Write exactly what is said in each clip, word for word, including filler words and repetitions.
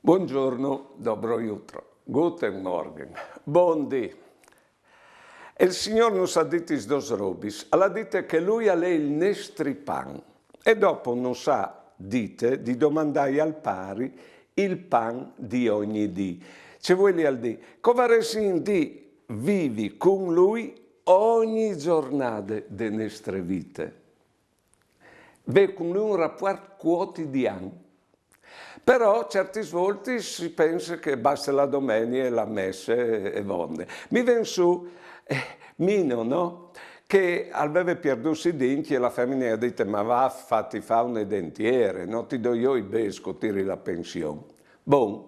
Buongiorno, dobro jutro. Guten Morgen. Bundì. E il Signôr nus à dit lis dôs robis. Al à dit che lui al è il nestri pan. E dopo nus à dit di domandâi al Pari il pan di ogni dì. Ce vuelial dî, che o varessin di vivi cun lui ogni zornade de nestre vite. Vê cun lui un rapuart cuotidian. Però certis voltis si pense che baste la domenie e la messe e vonde. Mi ven sù, eh, Mino, no? Che al veve pierdût i dincj e la femine i à dit: «Ma va, fati fâ une dentiere, no ti doi jo i bêçs che o tiri la pension.» Bon,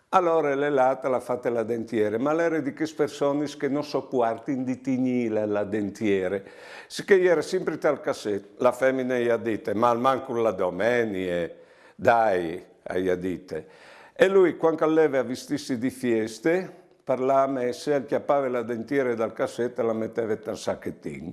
alore al è lât, al à fate la dentiere, ma al jere di chês personis che no sopuartin di tignîle la dentiere. Sichè e jere simpri tal casset, la femine i à dite: «Ma almancul la domenie, dai», i à dite. E lui, cuant che al leve a vistîsi di fieste, par lâ a messe, al cjapave la dentiere dal casset e la meteve tal sachetin.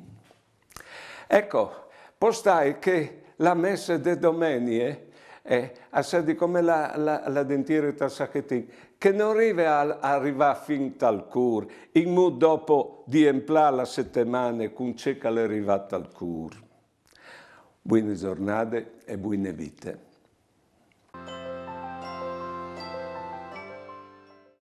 Eco, pò stâi che la messe de domenie, eh, e sedi come la, la, la dentiere tal sachetin, che no rive a, a rivâ fin tal cûr, in mût dopo di emplâ la setemane cun ce che al è rivât tal cûr. Buine zornade e buine vite.